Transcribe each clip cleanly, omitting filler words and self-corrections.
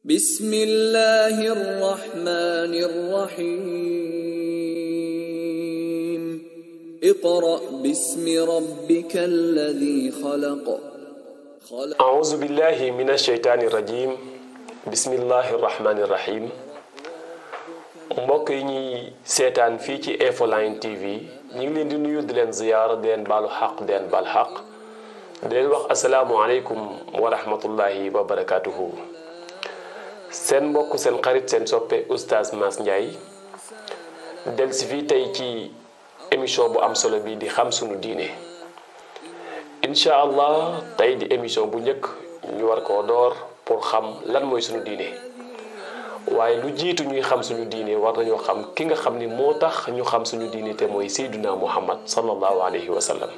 بسم الله الرحمن الرحيم اقرأ باسم ربك الذي خلق أعوذ بالله من الشيطان الرجيم بسم الله الرحمن الرحيم mbokk yi ñuy seetaan fii ci Infoline TV ñu ngi leen di nuyu di leen ziyaara di leen baalu xaq di leen baal xaq di leen wax asalaamualeykum wa rahmatullahi wa barakatuhu seen mbokk seen xarit seen soppe oustaz Mass Ndiaye del si fii tey ci émission bu am solo bi di xam sunu diine incha allah tey di émission bu njëkk ñu war koo door pour xam lan mooy sunu diine waaye lu jiitu ñuy xam suñu diine war nañoo xam ki nga xam ni moo tax ñu xam suñu diine te mooy Seydina Muhammad sallallahu alayhi wa sallam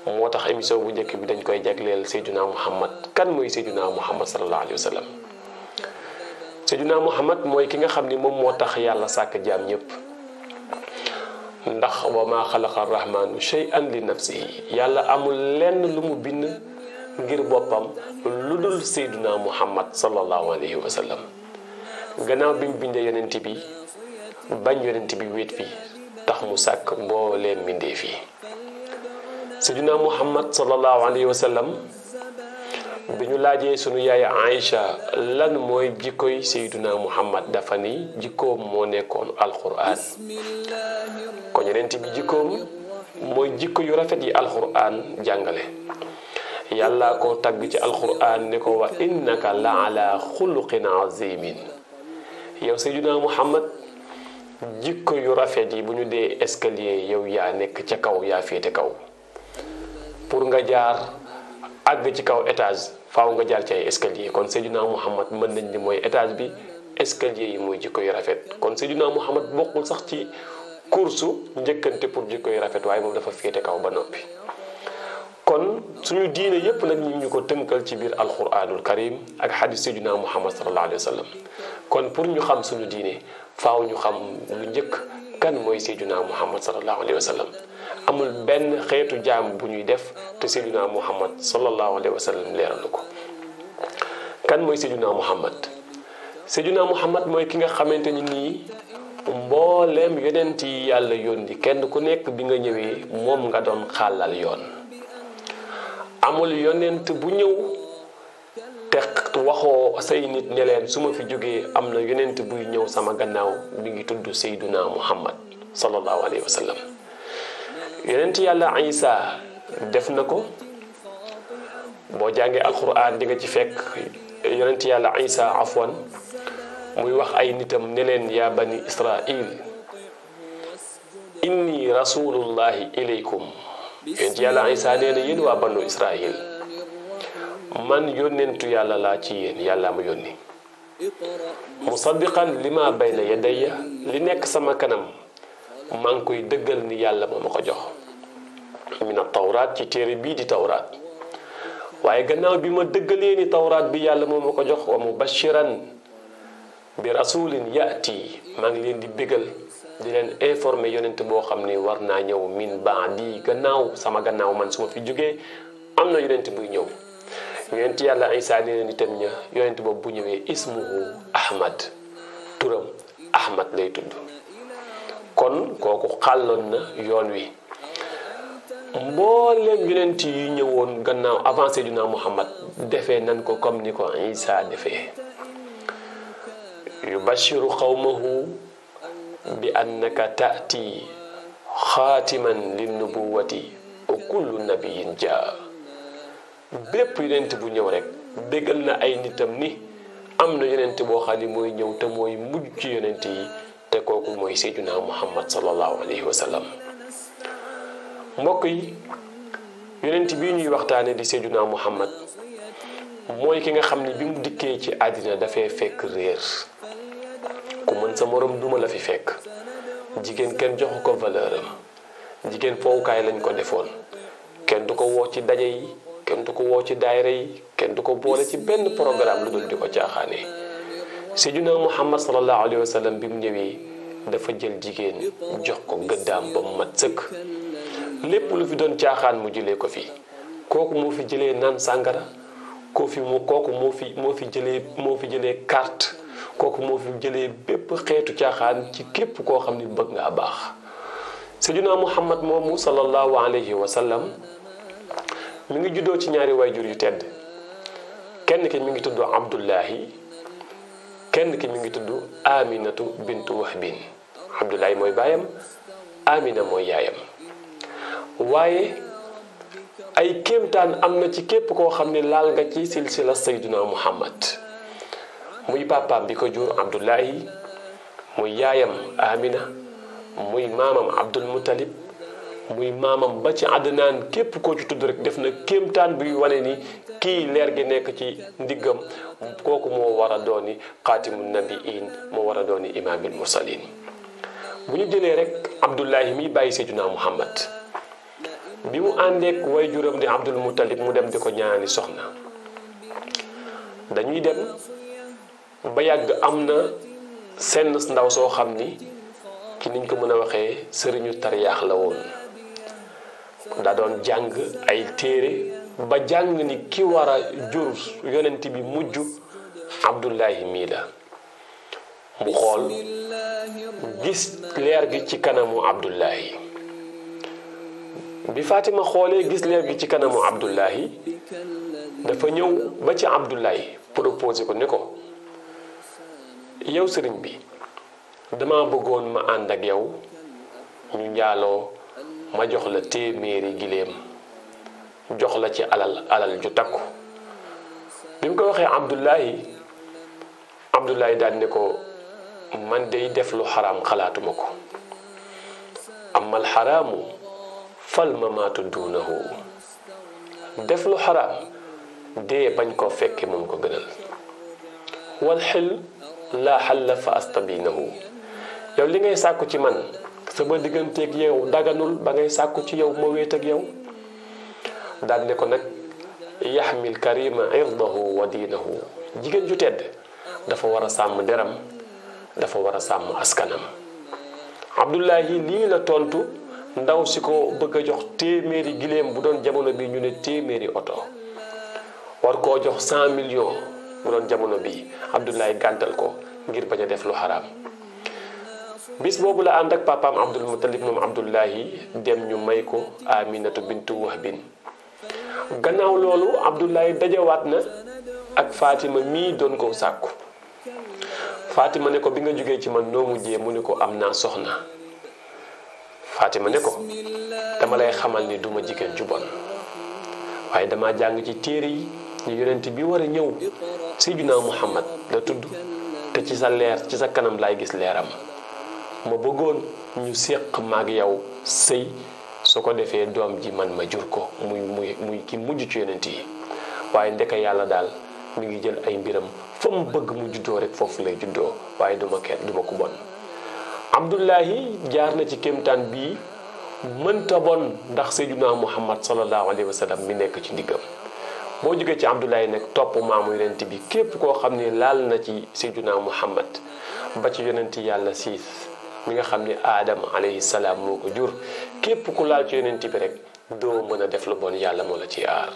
moo tax émission bu njëkk bi dañ koy jagleel Seydina Muhammad kan mooy Seydina Muhammad sallallahu alayhi wa sallam Seydina Muhammad mooy ki nga xam ni moom moo tax yàlla sàkk jaam ñëpp ndax wa maa xalaqa rahmaanu shay'an li nafsihi yàlla amul lenn lu mu bind ngir boppam lu dul Seydina Muhammad sallallahu alayhi wa sallam gannaaw bi mu bindee yonent bi bañ yonent bi wéet fi tax mu sàkk mbooleem mbindee fi Seydina Muhammad sallallahu alayhi wa sallam bi ñu laajee sunu yaay Aïcha lan mooy jikkoy Seydina Muhammad dafa ni jikkoom moo nekkoon alquran kon yonent bi jikkoom mooy jikko yu rafet yi alquran jàngale yàlla ko tagg ci alquran ne ko wa innaka la ala xuluqin azimin yow Seydina Muhammad jikko yu rafet yi bu ñu dee escalier yow yaa nekk ca kaw yaa féete kaw pour nga jaar àgg ci kaw étage faaw nga jaar ci ay escalier kon Seydina Muhammad mën nañ ni mooy étage bi escalier yi mooy jikko yu rafet kon Seydina Muhammad bokkul sax ci course njëkkante pour jikko yu rafet waaye moom dafa féete kaw ba noppi kon suñu diine yépp nag ñu ko tënkal ci biir alquranul karim ak hadith Seydina Muhammad sallallahu alayhi wa sallam kon pour ñu xam suñu diine faaw ñu xam lu njëkk kan mooy Seydina Muhammad sallallahu alayhi wa sallam amul benn xeetu jaam bu ñuy def te Seydina Muhammad sallallahu alayhi wa sallam leeralu ko kan mooy Seydina Muhammad Seydina Muhammad mooy ki nga xamante ni nii mbooleem yonent yi yàlla yónni kenn ku nekk bi nga ñëwee moom nga doon xàllal yoon amul yonent bu ñëw te waxoo say nit ne leen su ma fi jógee am na yonent buy ñëw sama gannaaw mi ngi tudd Seydina Muhammad sallallahu alayhi wa sallam yonent yàlla Isa def na ko boo jàngee alquran di nga ci fekk yonent yàlla Isa afwan muy wax ay nitam ne leen yaa bani Israil inni rasulullahi ilaykum yonent yàlla Isa nee na yéen waa banu Israil man yónnentu yàlla laa ci yéen yàlla ma yónni musaddiqan lima bayna yadayya li nekk sama kanam maa ngi koy dëggal ni yàlla moo ma ko jox mina tawraat ci téere bii di tawraat waaye gannaaw bi ma dëggalee ni tawraat bi yàlla moo ma ko jox wa mubashiran bi rasulin yaati maa ngi leen di bégal di leen informer yonent boo xam ne war naa ñëw min baadi gannaaw sama gannaaw man su ma fi jógee am na yonent buy ñëw yonent yàlla Isa nee na nitam ña yonent boobu bu ñëwee ismuhu Ahmad turam Ahmad lay tudd kon kooku xàlloon na yoon wi mbooleem yonent yi ñëwoon gannaaw avant Seydina Muhammad defee nan ko comme ni ko Isa defee yubashiru qawmahu bi annaka taati xaatiman linnubuwati wa kullu nabiyin jaa bépp yonent bu ñëw rek déggal na ay nitam ni am na yonent boo xam ne mooy ñëw te mooy mujj ci yonent yi te kooku mooy Seydina Muhammad sallallahu alayhi wa sallam mbokk yi yonent bii ñuy waxtaane di Seydina Muhammad mooy ki nga xam ne bi mu dikkee ci àddina dafay fekk réer ku mën sa morom duma la fi fekk jigéen kenn joxu ko valeur am jigéen fowukaay lañ ko defoon kenn du ko woo ci daje yi kenn du ko woo ci daayira yi kenn du ko boole ci benn programme lu dul di ko caaxaanee Seydina Muhammad sallallahu alayhi wa sallam bi mu ñëwee dafa jël jigéen jox ko gëddaam ba mu mat sëkk lépp lu fi doon caaxaan mu jëlee ko fi kooku moo fi jëlee naan sàngara kooku moo fi jëlee carte kooku moo fi jëlee bépp xeetu caaxaan ci képp koo xam ni bëgg ngaa baax. Sayyidina Muhammad moomu sallallahu alayhi wa sallam mi ngi juddoo ci ñaari wayjur yu tedd, kenn ki mi ngi tudd Abdullahi, kenn ki mi ngi tudd Aminatu bintu Wahbin. Abdullahi mooy baayam, Amina mooy yaayam. waaye ay kéemtaan am na ci képp koo xam ne laal nga ci silsila Sayyidina Muhammad, muy papaam bi ko jur Abdullahi, muy yaayam Amina, muy maamam Abdul Muttalib, muy maamam ba ci Adnaan. képp koo ci tudd rek def na kéemtaan buy wane ni kii leer gi nekk ci ndiggam kooku moo war a dooni xaatimun nabiin, moo war a dooni imaamil mursalin. bu ñu jëlee rek Abdullahi mi bàyyi Sayyidina Muhammad, bi mu àndeek waajuram di Abdul Muttalib mu dem di ko ñaani soxna, dañuy dem ba yàgg am na seen ndaw soo xam ni ci niñ ko mën a waxee sëriñu tariyaax la woon. da doon jàng ay téere ba jàng ni ki war a jur yonent bi mujj Abdullahi mii la. mu xool gis leer gi ci kanamu Abdullahi. bi Fatima xoolee gis leer gi ci kanamu Abdullahi, dafa ñëw ba ci Abdullahi proposé ko ni ko, yow sëriñ bi dama bëggoon ma ànd ak yow ñu njaaloo, ma jox la téeméeri giléem, jox la ci alal ju takku. bi mu ko waxee Abdullahi daal ne ko, man day def lu xaraam xalaatuma ko. amal xaraamu fal mamaatu duunahu. def lu xaraam dee bañ koo fekke moom ko gënal. wal xil laa xalla fa astabinahu. yow li ngay sàkku ci man sama digganteeg yow daganul ba ngay sàkku ci yow ma wéet ak yow. daal ne ko nag yaxmil karima irdahu wa diinahu. jigéen ju tedd dafa war a sàmm deram, dafa war a sàmm askanam. Abdullahi lii la tontu ndaw si ko bëgg a jox téeméeri giléem bu doon jamono bi ñu ne téeméeri oto, war koo jox 100 millions bu doon jamono bi. Abdullahi gàntal ko ngir bañ a def lu xaraam. bis boobu la ànd ak papaam Abdul Muttalib moom Abdullahi dem ñu may ko Aminatu bintu Wahbin. gannaaw loolu Abdullahi dajawaat na ak Fatima mii doon ko sàkku. Fatima ne ko, bi nga jógee ci man noo mujjee? mu ne ko, am naa soxna. Fatima ne ko, dama lay xamal ni duma jigéen ju bon, waaye dama jàng ci téere yi ñu yonent bi war a ñëw Sayyidina Muhammad la tudd, te ci sa leer ci sa kanam laay gis leeram. ma bëggoon ñu séq maag yow sëy, su ko defee doom ji man ma jur ko muy ki mujj ci yonent yi. waaye ndeka yàlla daal mi ngi jël ay mbiram fa mu bëgg mu juddoo rek foofu lay juddoo, waaye duma ko bon. Abdullahi jaar na ci kéemtaan bii mënta bon ndax Sayyidina Muhammad sallallahu alayhi wa sallam mi nekk ci ndiggam. boo jógee ci Abdullahi nag topp maamu yonent bi, képp koo xam ne laal na ci Sayyidina Muhammad ba ci yonent yàlla siis mi nga xam ne Aadama alayhi salaam moo ko jur, képp ku laal ci yonent bi rek doo mën a def lu bon, yàlla moo la ci aar.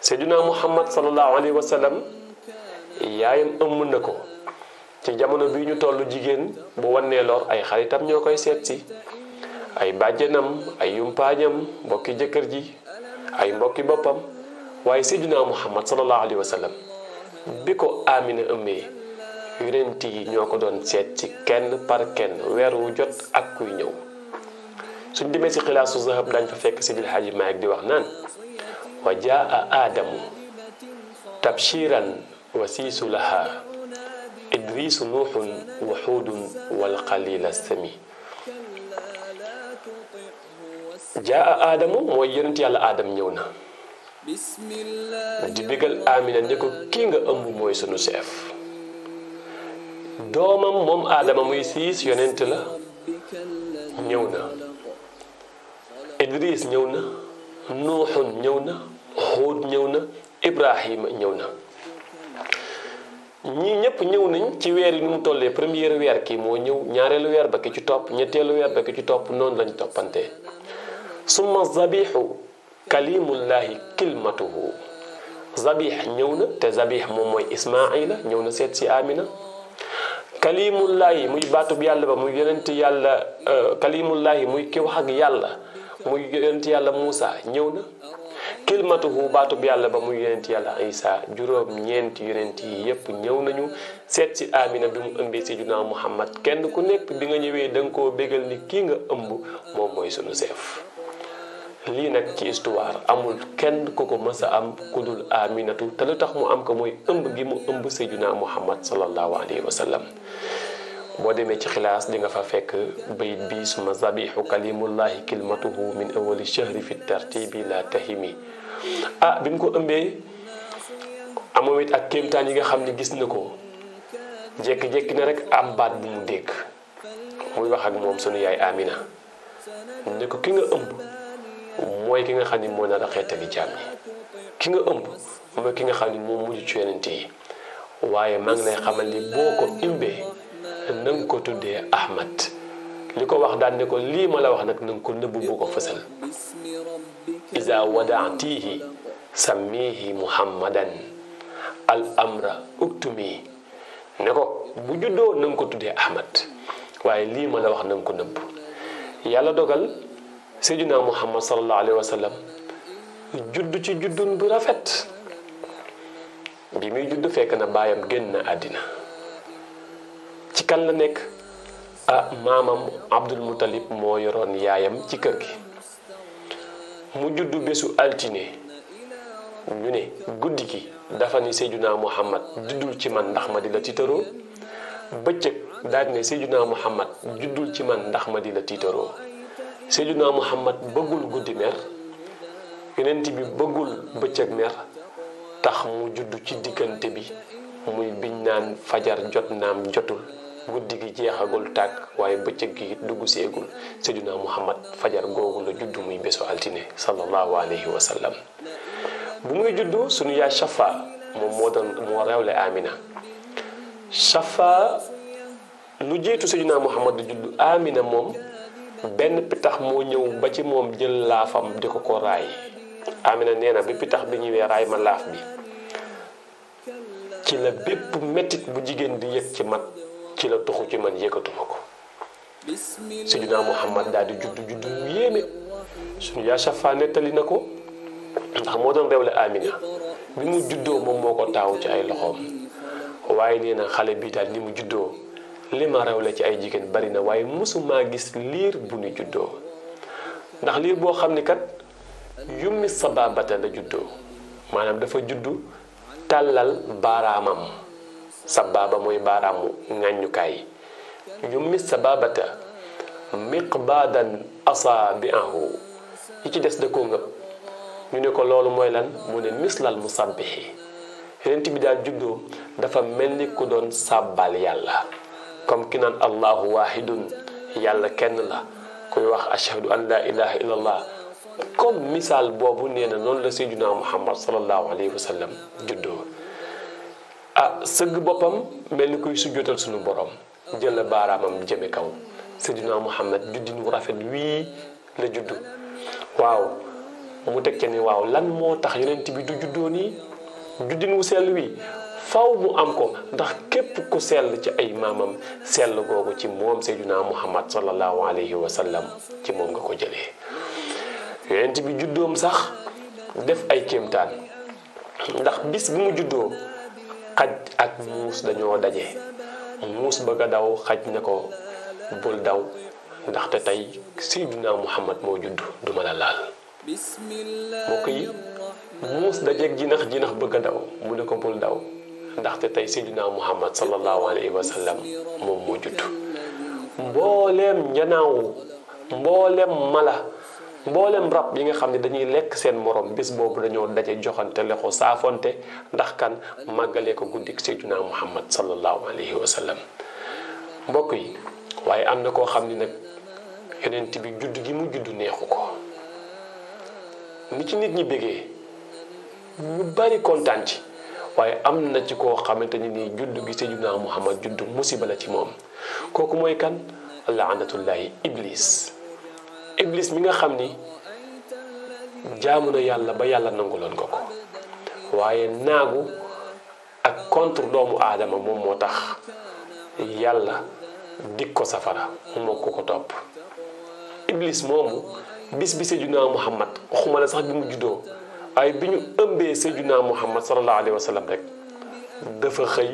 Sayyidina Muhammad sallallahu alayhi wa sallam yaayam ëmm na ko ci jamono bi ñu tollu. jigéen bu wannee lor ay xaritam ñoo koy seet si, ay bàjjenam, ay yumpaañam, mbokki jëkkër ji, ay mbokki boppam. waaye Sayyidina Muhammad sallallahu alayhi wa sallam bi ko Amina ëmmee, yonent yi ñoo ko doon seet ci kenn par kenn, weer wu jot ak kuy ñëw. suñ demee si xilaasu zahab dañ fa fekk Sidil Haaji Maalik di wax naan, wa jaa aadamu tabshiran wa siisu laha idrisu nuuxun wa xuudun wal qalila sami. jaa aadamu mooy yonent yàlla aadam ñëw na di bégal Amina ne ko, kii nga ëmb mooy sunu chef. doomam moom aadama muy siis yonent la, ñëw na. Idris ñëw na, nuuxun ñëw na, xuud ñëw na, Ibrahima ñëw na. ñii ñëpp ñëw nañ ci weer yi nu mu tollee. première weer kii moo ñëw, ñaareelu weer ba ki ci topp, ñetteelu weer ba ki ci topp, noonu lañ toppantee. summa zabixu kalimullahi kilmatuhu zabih ñëw na te zabih moom mooy ismaila ñëw na seet si amina kalimullahi muy baatub yàlla ba muy yonent yàlla kalimullahi muy ki wax ak yàlla muy yonent yàlla Muusa ñëw na kilmatuhu baatub yàlla ba muy yonent yàlla Isa juróom ñeenti yonent yi yépp ñëw nañu seet si amina bi mu ëmbee Seydina Muhammad kenn ku nekk bi nga ñëwee da nga koo bégal ni kii nga ëmb moom mooy sunu seef lii nag ci histoire amul kenn ku ko mës a am ku dul aminatu te lu tax mu am ko mooy ëmb gi mu ëmb Seydina Muhammad sallallahu alayhi wa sallam boo demee ci xilaas di nga fa fekk bayit bi suma zabihu kalimullahi kilmatuhu min awali shahri fi tartibi la tahimi bi mu ko ëmbee amoom it ak kéemtaan yi nga xam ne gis na ko jékki-jékki na rek am baat bu mu dégg muy wax ak moom sunu yaay Amina ne ko ki nga ëmb mooy ki nga xam ni moo nar a xeetali jaam ñi ki nga ëmb mooy ki nga xam ni moo mujj ci yonent yi waaye maa ngi lay xamal ni boo ko imbee na nga ko tuddee Ahmad li ko wax daan ne ko lii ma la wax nag na nga ko nëbb bu ko fësal iza wadaatihi sammihi muhammadan al amra uktumi ne ko bu juddoo na nga ko tuddee Ahmad waaye lii ma la wax na nga ko nëbb yàlla dogal Seydina Muhammad sallallahu alayhi wa sallam judd ci juddun bu rafet bi muy judd fekk na baayam génn na àddina ci kan la nekk maamam Abdul Muttalib moo yoroon yaayam ci kër gi mu judd bésu altine ñu ne guddi gi dafa ni Seydina Muhammad juddul ci man ndax ma di la tiitaroo bëccëg daal ne Seydina Muhammad juddul ci man ndax ma di la tiitaroo Seydina Muhammad bëggul guddi mer yonent bi bëggul bëccëg mer tax mu judd ci diggante bi muy biñ naan fajar jot naam jotul guddi gi jeexagul tàkk waaye bëccëg gi dugg seegul Seydina Muhammad fajar googu la judd muy bésu altine sallallahu alayhi wa sallam bu muy judd sunu yaay Safa moom moo rewle Amina Safa lu jiitu Seydina Muhammad di judd Amina moom benn pitax moo ñëw ba ci moom jël laafam di ko raay Amina nee na bi pitax bi ñëwee raay ma laaf bi ci la bépp mettit bu jigéen di yëg ci mat ci la tuxu ci man yëgatuma ko Seydina Muhammad daal di juddu yéeme suñu yaa Safa nettali na ko ndax moo doon rewle Amina bi mu juddoo moom moo ko taawu ci ay loxoom waaye nee na xale bi daal ni mu juddoo li ma rewle ci ay jigéen bari na waaye mësumaa gis liir bu ñu juddoo ndax liir boo xam ni kat yummi sababata la juddoo maanaam dafa juddu tàllal baaraamam sababa mooy baaraamu ŋàññukaay yummi sababata miqbaadan asaabi'ahu yi ci des da koo ngëp ñu ne ko loolu mooy lan mu ne mislal musabbihi yonent bi daal juddoo dafa mel ni ku doon sàbbal yàlla comme ki naan allahu wahidun yàlla kenn la kuy wax ashhadu an la ilaha illallah comme misaal boobu nee na noonu la Seydina Muhammad sallallahu alayhi wa sallam juddoo sëgg boppam mel ni kuy sujjóotal sunu borom jël la baaraamam jëme kaw Seydina Muhammad juddin wu rafet wii la juddu waaw mu teg ca ni waaw lan moo tax yonent bi du juddoo nii juddin wu sell wi faw mu am ko ndax képp ku sell ci ay maamam sell googu ci moom Seydina Muhammad sallallahu alayhi wa sallam ci moom nga ko jëlee yonent bi juddoom sax def ay kéemtaan ndax bis bi mu juddoo xaj ak muus dañoo daje muus bëgg a daw xaj ne ko bul daw ndaxte tey Seydina Muhammad moo juddu duma la laal mbokk yi muus dajeeg jinax bëgg a daw mu ne ko bul daw ndaxte tey Seydina Muhammad sallallahu alayhi wa sallam moom moo juddu mbooleem njanaaw mbooleem mala mbooleem rab yi nga xam ne dañuy lekk seen morom bis boobu dañoo daje joxante lexo saafonte ndax kan màggalee ko guddik Seydina Muhammad sallallahu alayhi wa sallam mbokk yi waaye am na koo xam ni nag yonent bi judd gi mu judd neexu ko ni ci nit ñi bégee ñu bari kontaan ci waaye am na ci koo xamante ni nii judd gi Seydina Muhammad judd musiba la ci moom kooku mooy kan laanatullahi iblis mi nga xam ni jaamu na yàlla ba yàlla nanguloon ko waaye naagu ak contre doomu aadama moom moo tax yàlla dig ko safara moo ko topp. Iblis moomu bis bi Seydina Muhammad waxuma la sax bi mu juddoo waaye bi ñu ëmbee Seydina Muhammad sallallahu alayhi wa sallam rek dafa xëy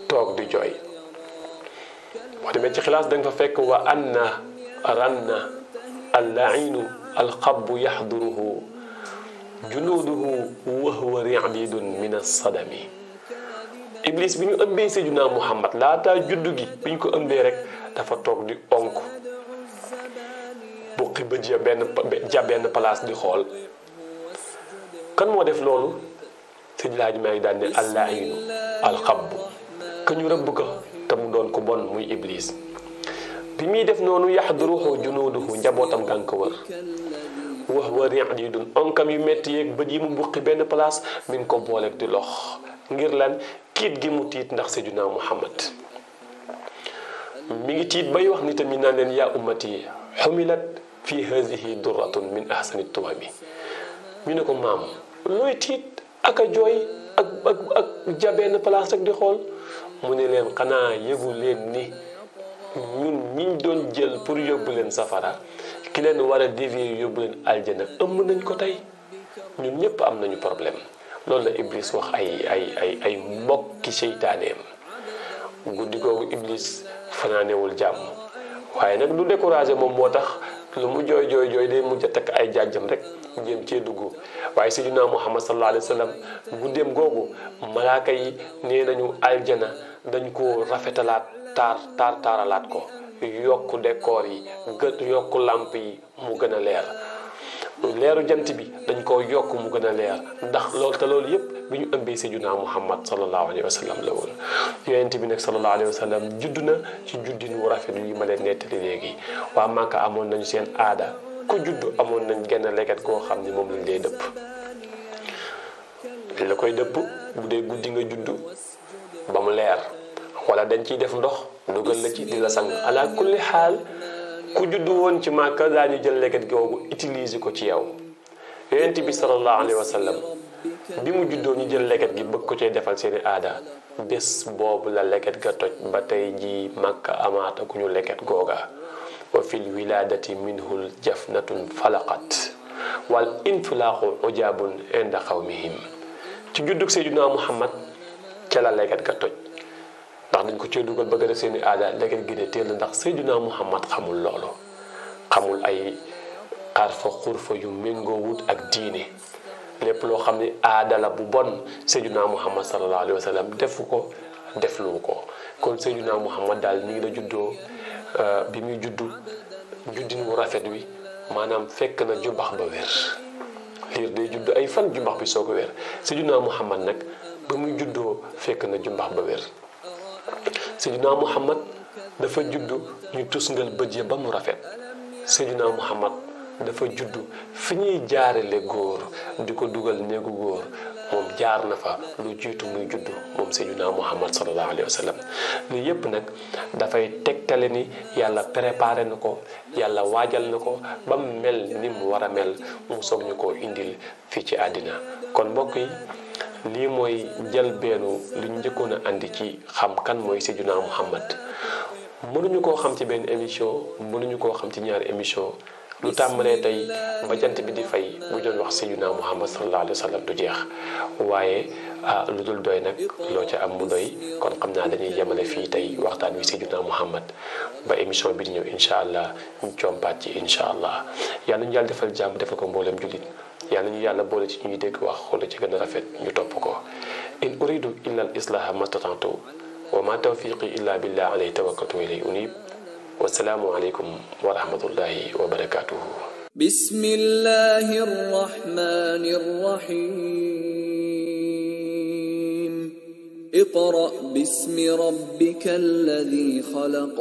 toog di jooy. boo demee ci xilaas da nga fa fekk wa anna ranna allainu alxabbu yaxduruhu junuuduhu wa huwa ri'didun min as-sadami. Iblis bi ñu ëmbee Seydina Muhammad laataa juddu gi bi ñu ko ëmbee rek dafa toog di onk buqi ba benn place di xool. kan moo def loolu? Sëñ Laaj maa ngi daan ne allainu alxabbu ka ñu rëbb ko te mu doon ko bon muy Iblis. bi muy def noonu yaxduruhu junuuduhu njabootam gàn ko wër wax wa ri'didun onkam yu metti yeeg bët yi mu buqi benn place mi ngi ko booleeg di lox ngir lan tiit gi mu tiit ndax Seydina Muhammad. mi ngi tiit bay wax nitam ñi naan leen yaa ummati xumilat fi haadihi durratun min ahsani tuwami. ñu ne ko maam looy tiit ak a jooy ak ja benn place rek di xool. mu ne leen xanaa yëgu leen ni ñun ñiñ doon jël pour yóbbu leen safara ki leen war a dévier yóbbu leen aljana ëmb nañ ko tey ñun ñëpp am nañu problème. loolu la Iblis wax ay mbokki seytaaneem. guddi googu Iblis fanaanewul jàmm waaye nag du découragé moom moo tax lu mu jooy day mujj a takk ay jaajam rek jéem cee dugg. waaye Seydina Muhammad sallallahu alayhi wa sallam guddeem googu malaaka yi nee nañu aljana dañ ko rafetalaat taaralaat ko yokku décor yi yokku lamp yi mu gën a leer. leeru jant bi dañ ko yokk mu gën a leer ndax loolu yëpp bi ñu ëmbee Seydina Muhammad sallallahu alayhi wa sallam la woon. yonent bi nag sallallahu alayhi wa sallam judd na ci juddin wu rafet yi ma leen nettali léegi. waa Màkka amoon nañu seen aada ku judd amoon nañ genn leket koo xam ni moom lañ lay dëpp. la koy dëpp bu dee guddi nga judd ba mu leer wala dañ ciy def ndox dugal la ci di la sang ala kulli xaal ku juddu woon ci Màkka daañu jël leket googu utiliser ko ci yow. yonent bi sallallahu alayhi wa sallam bi mu juddoo ñu jël leket gi bëgg ko cee defal seeni aada bés boobu la leket ga toj ba tey ji Màkka amaata ku ñu leket googa. wa fil wiladati minhul jafnatun falaqat wal infilaqu ujabun inda xawmihim. ci juddug Seydina Muhammad ca la leket ga toj ndax dañ ko cee dugal bëgg a def seeni aada leket gi de teel ndax Seydina Muhammad xamul loolu. xamul ay xarfa xurfa yu méngoowut ak diine. lépp loo xam ne aada la bu bon Seydina Muhammad sallallahu alayhi wa sallam defu ko deflu ko. kon Seydina Muhammad daal mi ngi la juddoo bi muy juddu juddin wu rafet wi maanaam fekk na jumbax ba wér. liir day judd ay fan jumbax bi soo ko wér. Seydina Muhammad nag ba muy juddoo fekk na jumbax ba wér. Seydina Muhammad dafa juddu ñu tusngal bët ya ba mu rafet. Seydina Muhammad dafa juddu fi ñuy jaarale góor di ko dugal néegu góor moom jaar na fa lu jiitu muy juddu moom Seydina Muhammad sallallahu alayhi wa sallam. lii yépp nag dafay tegtale ni yàlla préparé na ko yàlla waajal na ko ba mu mel ni mu war a mel mu soog ñu koo indil fii ci àddina. kon mbokk yi lii mooy njëlbeenu lu ñu njëkkoon a andi ci xam kan mooy Seydina Muhammad. mënuñu koo xam ci benn émission mënuñu koo xam ci ñaari émission. lu tàmbalee tey ba jant bi di fay bu doon wax Seydina Muhammad sallallahu alayhi wa sallam du jeex waaye lu dul doy nag loo ca am mu doy. kon xam naa dañuy yemale fii tey waxtaan wi Seydina Muhammad ba émission bi di ñëw incha allah ñu compaat ci incha allah. yàlla ñu yàlla defal jàmm defal ko mboolem jullit. yàlla ñu yàlla boole ci ñuy dégg wax xool ci gën a rafet ñu topp ko. in uridu illa al islaha mastata'tu wa ma tawfiqi illa billah alayhi tawakkaltu wa ilayhi unib. والسلام عليكم ورحمة الله وبركاته. بسم الله الرحمن الرحيم اقرأ باسم ربك الذي خلق